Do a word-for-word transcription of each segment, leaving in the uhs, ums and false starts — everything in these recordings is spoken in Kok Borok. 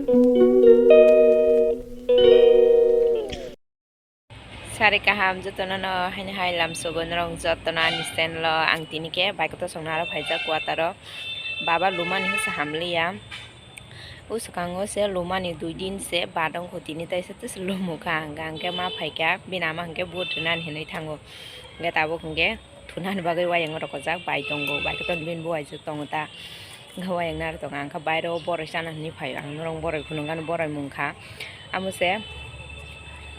Sari kaham jotono no haini hai lamsogo norok jotono ani channel o ang tini khe bai kotor songna aro phaijak kwataro baba lumani hwsa hamliya. O swkango se lumani dui din se badong kho tini taisa tisa lumukha hwnkha hwnkhe ma phaikha bini ama hwnkhe vote rinani hinwi thango hwnkhe tabuk hwnkhe thunani bagwi wayang rokojak bai tongo bai kotor bini buwaijak tongo ta. Hwnkhe wayang naro tongo ang khe bairo boroi chana hinwi phaio ang norok boroi phunukgano boroi mungkha. Amo se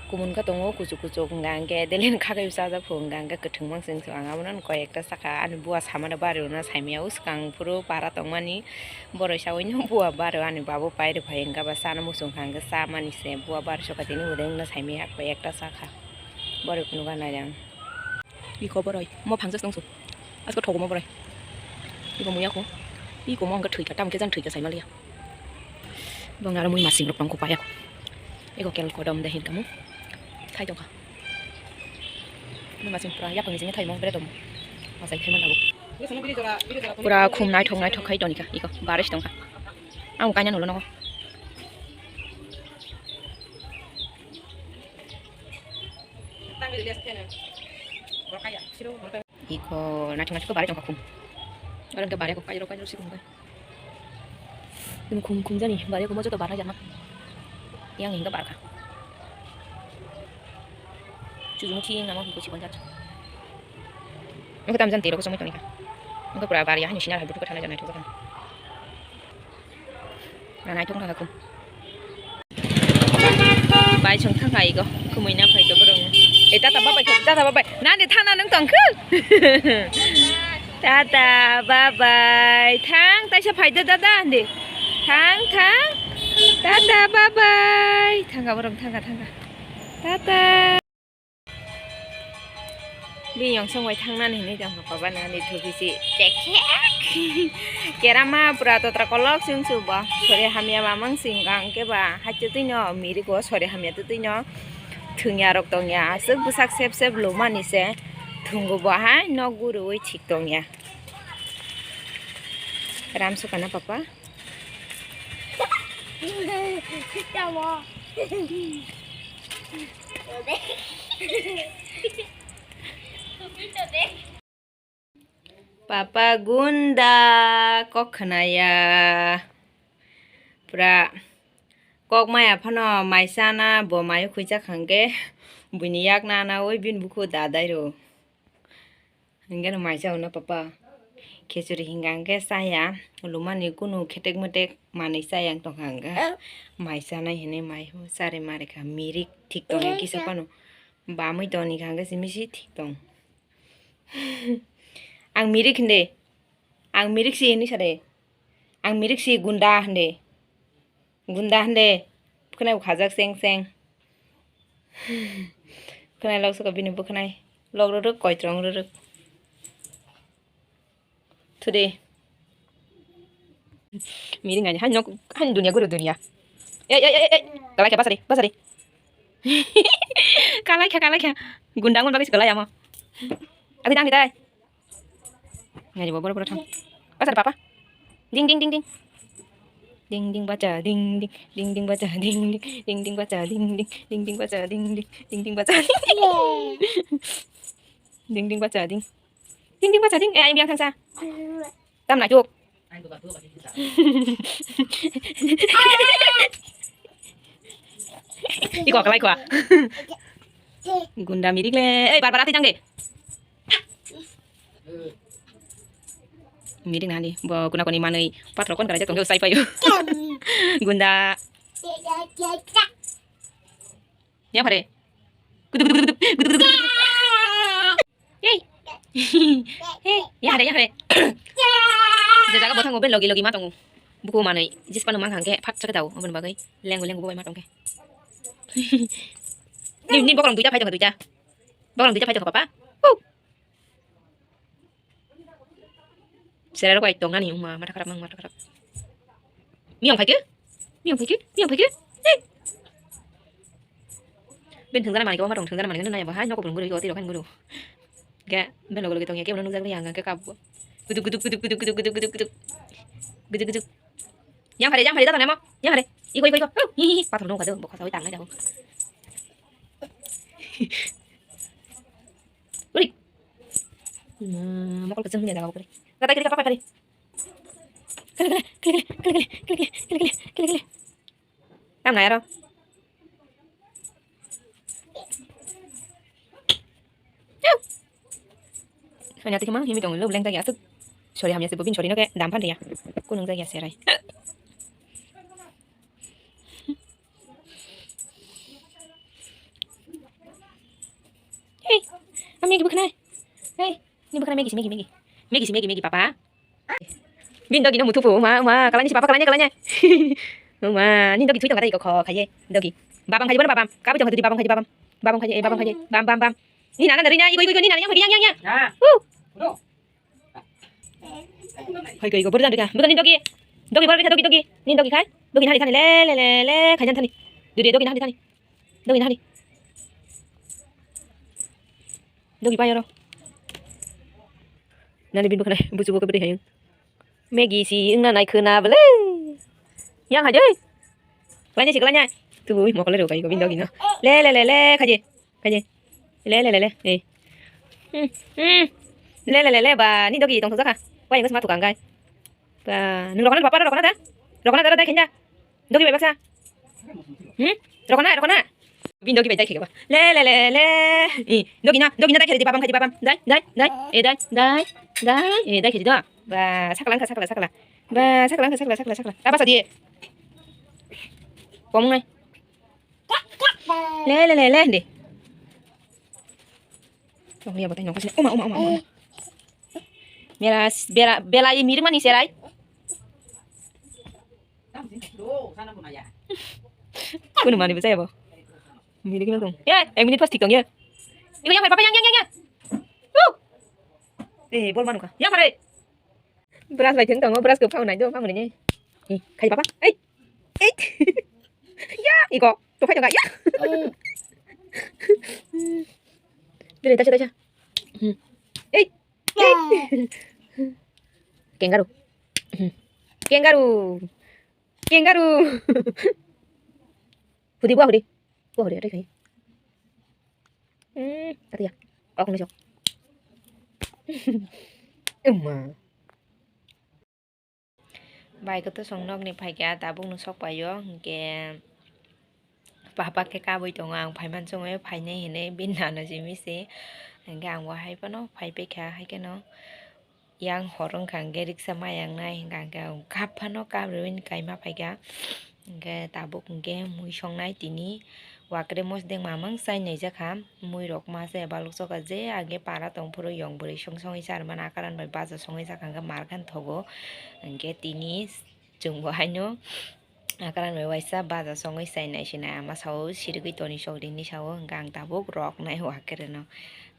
kumun khe tongo kuchuk kuchuk hwnkha hwnkhe deleni khakai chajak phu hwnkha hwnkhe kwthwng mansing ang abono koi ekta sakha ani buwa samano bari rwna saimaya o swkang phuru para tongmani boroi sawi no buwa baro ani babu pairi phai hwnkha ba chana muchung kha hwnkhe chamani se buwa bari sokha tini hwdeng no saimaya koi ekta sakha boroi phunukgano nairang. Iko boroi mo phangsa tongsu. Asko thogo mo boroi. Iko muya ko. Iko mo angka thwika tam ke jan thwika sai maliya. Bong aro mui masing rok tong ko paya ko. Iko kel ko dom de hin kamu. Thai tongka. Mui masing pura ya pangni jini thai mo bre dom. Masai thai mo nabu. Pura khum naithok naithok khai tonika. Iko baris tongka. Ang kanya nulo no. Iko naithok naithok bare tongkha khum. Oro hwnkhe bare kok kairo kairo se khum kai. Khum khum jani bare khum joto bara jana. Yang hingga barkha. Chujumu chi namo hiko chikon jat. Nokho tamjan tiro ko somoi tonika. Nokho pura bare hani sinar hai butu kathana jana thok. Na naithok thangkha khum. Bai chwng thangkha igo. Khumui na phaikha borok. E tata babai khe, tata babai. Nani thana nung tongkhu? Tata babai. Thang taisa phaida dada handi. Thang thang. Tata babai. Thangkha borok thangkha thangkha. Tata. Bini yongsong bai thangnani hinwi tongkha baba nani thubisi chekhek. Kerama pura totra kolok chwng chwng bo sori hamya mamang sing ang khe ba hachwtwi no mirigo sori hamya twtwi no thwngya rok tongya aswk bwsak sep sep lumani se thwngo bo hai nok guriwi thik tongya. Ram sukana papa. Papa gunda kok khnaya. Pura kok maya phano mai chana bo mayo khuijak hwnkhe buini yak nanawi bini bukhu dadai rw. Hingke no mai chao na papa. Khichuri hinga hingke chaya. Lumani kunu khetek metek manui chaya wng tongkha hingke. Mai chanai hinui mai hw chari mari kha. Mirik thik tongya kisa phano. Bamui toni kha hingke simi si thik tong. Ang mirik hinde. Ang mirik si hinui sade. Ang mirik si gunda hinde. Gunda hande, khwnai bo khajak seng seng. Khwnai lok saka bini bo khwnai. Lok rwrwk, koitrong rwrwk. Thudi. Miring ani, hai nok, hai dunia guru dunia. Ei, ei, ei, ei. Kalai kha, basari, basari. Kalai kha, kalai kha. Gunda ngon bagwi se kalai amo. Adi dang dai. Ngari bo boro boro thang. Pasar papa. Ding ding ding ding. Ding ding bacha ding ding, ding ding bacha ding ding, ding ding bacha ding ding, ding ding bacha ding ding, ding ding bacha ding ding. Ding ding bacha ding. Ding ding bacha ding. Eh, ayang biang thangsa. Tam na juk. Iko kalai khwa. Gunda mirik le. Eh, bar bar ati jang de. Mirik nani bo kuna koni manui patro kon karai tongke usai payo. Gunda. Ya pare. Gudu gudu gudu gudu gudu gudu gudu. Hey. Hey, ya hare ya hare. Je jaga bothango be logi logi ma tongo. Buku manui jispa no mang hangke phat chaka dao obon bagai lengo lengo bo bai ma tongke. Ni ni bokrong duita phai tongo duita. Bokrong duita phai tongo papa. Huu. Sera rok bai tong nani wngma matha kharap mang matha kharap. Miyong phaikhe? Miyong phaikhe? Miyong phaikhe? Hey! Ben thwngjana manwi kwbangma tong thwngjana manwi nai bo hai nogo bwrwng bwrwi o twi rok hai guru. Ge ben logo logi tongya kebo nukjak nai ang khe kabo. Guduk guduk guduk guduk guduk guduk guduk guduk. Guduk guduk. Yang hari, yang hari, datang nemo. Yang hari. Iko, iko, iko. Hi, hi, hi. Pathor nungkha do, bokha sawi tangnai jago. Uri. Mokol kecil punya jaga kali. Kata kiri apa kali? Kali, kali, kali, kali. Tam nai aro. Hanya tiki mang himi tong lo leng tagi asuk. Sorry hamya se bobin sorry no ke dam phan ya. Kunung tagi aserai. Hey, ami gitu kenai. Hey, ini bukan Maggie, Maggie, Maggie. Maggie, Maggie, Maggie, papa. Bin dogi no muthupu, ma, ma, kalanya si papa, kalanya, kalanya. Ma, ni dogi thui tong kata iko kho, khaye, dogi. Babam khaye, babam. Kabi tong kata babam khaye, babam. Babam khaye, babam khaye, bam, bam, bam. Ni nana dari na, iko, iko, iko, ni nana yang, yang, yang, yang. Huh. Hoi, iko, iko, bor dan rika. Bukan ni dogi. Dogi, bor rika, dogi, dogi. Ni dogi khai. Dogi nani thani, le, le, le, le, khai jan thani. Duri, dogi nani thani. Dogi nani. Dogi pa yoro. Nani bin bukhana buchu buka beri hayung. Maggie si wngna nai khwna bele. Yang hajoi. Kalanya si kalanya. Tu mokole ro kai ko bin dogi no. Le le le le khaje. Khaje. Le le le le. Eh. Hmm. Hmm. Le le le le ba ni dogi tong thokjakha. Wai ngus ma thukang kai. Ba nung rokona papa rokona da. Rokona da da khenja. Dogi bai baksa. Hmm? Rokona, rokona. Bin dogi bai dai khega ba. Le, le, le, le. I, dogi na, dogi na dai khedi babam khedi babam. Dai, dai, dai. E dai, dai, dai. E dai khedi do. Ba, sakla wngkha, sakla, sakla. Ba, sakla wngkha, sakla, sakla, sakla. Aba sadi. Komung nai. Le, le, le, le, de. Tong liya batai nongkha sini. Oma, oma, oma, oma. Bera, bera, bela i mirmani serai. Kuno mani bwsa yabo. Mili kino tong. Ya, ek minute pas tik tong ya. Iko yang papa yang, yang, yang, yang. Huh. Eh, bol manu ka. Yang pare. Brush bai theng tongo, brush ko phau nai do, phau nai. Eh, khai papa. Ei. Ei. Ya, iko. To khai tong ya. Dile, tacha, tacha. Hmm. Ei. Kangaroo. Kangaroo. Kangaroo. Hudi bua hudi. Bua hudi atai khai. Hmm, tati ya. Kok ni sok. Emma. Bai khe to chwng nokni phaikha, tabukno sok paio, hinkhe papa khe kabui tongo, ang phaiman chongwi phainai hinwi bini nana simi se, hinkhe ang bo hai phano phai paikha, hai kheno yang hor wngkha, hinkhe riksa ma yang nai, hinkhe ang khe kap phano kap rwui kaima phaikha, hinkhe tabuk hinkhe mui songnai tini. Wakre mosdeng mamang chai naijakha, muirok masa baluksoka je age para tongphuru yong bwrwi song songwi charwmani akaran bai baja songwi jakha hwnkhe markhan thogo. Hwnkhe tini chwngbo haino akaran bai waisa baja songwi chai naisinai ama sao sirigwi toni sokdi hinwi sao hwnkhe ang tabuk roknai wakreno.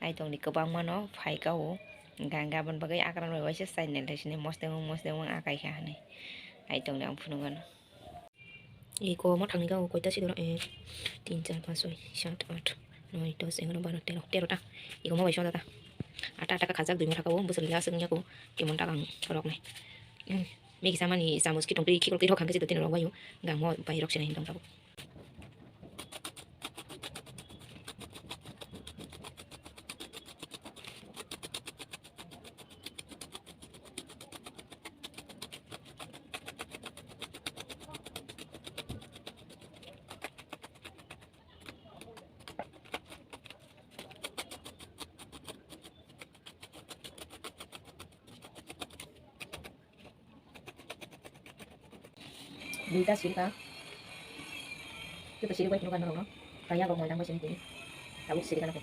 Naitongdi kwbangmano phaikha o hwnkhe ang aboni bagwi akaran bai waisa chai naisinai mosdeng mosdeng akai kha hinwi naitongdi ang phunukgano. Iko mo thangni kha o koita si doro, eh, tin, char, panch, soi, sat, aat, noi, dos, egaroh, baro, tero, tero ta. Iko mo bai soda ta. Ata, ata kha khajak dui mo thaka o, bwswk lila swk wngya ko, emon ta kang rok nai. Hmm, Maggie samani chamus kitung twi khikol twi rok hangkhe si tini rok bai o, gang mo bai rok sinai hinwi tong thaka o. Duita sirka. Kita sirka itu kan orang. Kaya kok mau tambah sini. Tahu sirka nak.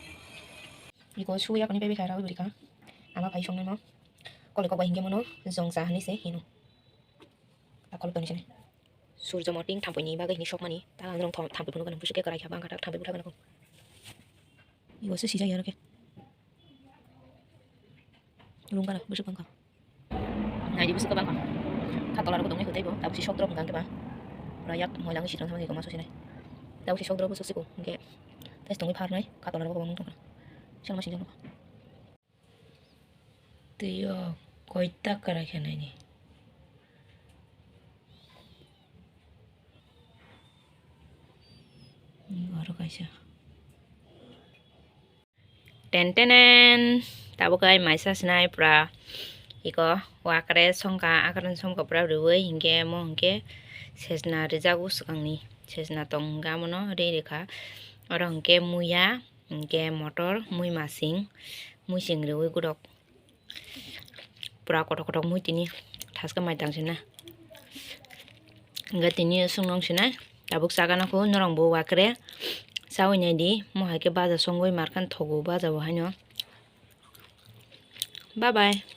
Iko suya kani baby kara beri ka. Ama pai song no. Kole kok bahingke mono jongsa hani se hino. Akol toni sini. Surjo moting thampoi ni bagwi hini sokmani. Ta ang rong thom-, thampoi phunukgano busu ke karai kha bangkha ta thampoi bwtha gana kho. Ibo se sijak ya rok khe. Rung gana busu bangkha. Nai di busu bangkha. Kha tola rok dong ni hotai bo. Tabuk si sok drop hwnkha khe ba. Pura yak moila ngi sitong thangma khe koma so sinai. Tabuk si sok drop busu siko. Hwnkhe. Tais tongwi phar nai. Kha tola rok bo mung tong. Sel ma sinjak rok. Twi o koita kwrai khe naini. Ten tenen, tabuk ai maisa sinai pura iko wakre songka akran songka pura riwi hinkhe mo hinkhe sejna rijago swkangni sejna tong hinkhe amono ri rikha oro hinkhe muya hinkhe motor mui masing mui sing riwi gudok. Pura kothok kothok mui tini thaske mai tang sina. Hingke tini swngnong sinai tabuk chagana kho norong bo wakre chawi nai di mo hai khe baja songwi markhan thogo baja bo haino. Bye bye.